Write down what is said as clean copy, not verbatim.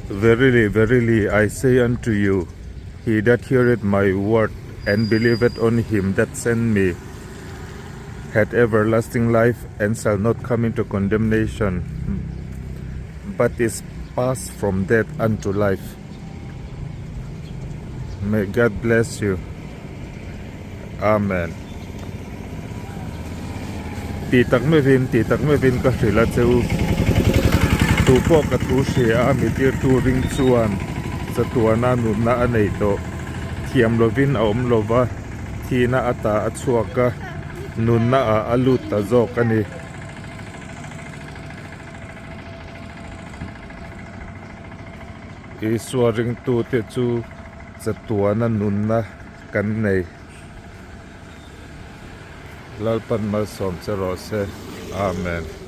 Verily, verily, I say unto you, he that heareth my word and believeth on him that sent me, hath everlasting life and shall not come into condemnation, but is passed from death unto life. May God bless you. Amen. Ti tak meuhin, ti tak meuhin ka hrilh a che u. Tu pawh ka thu hria a mi tirtu ring chuan chatuana nunna a nei tawh. Thiam lovin a awm lova, thihna ata a chhuak a, nunna ah a lut ta zawk a ni. Isua ringtute chu chatuana nunna kan nei. Lalpan malsawm che rawh se. Amen.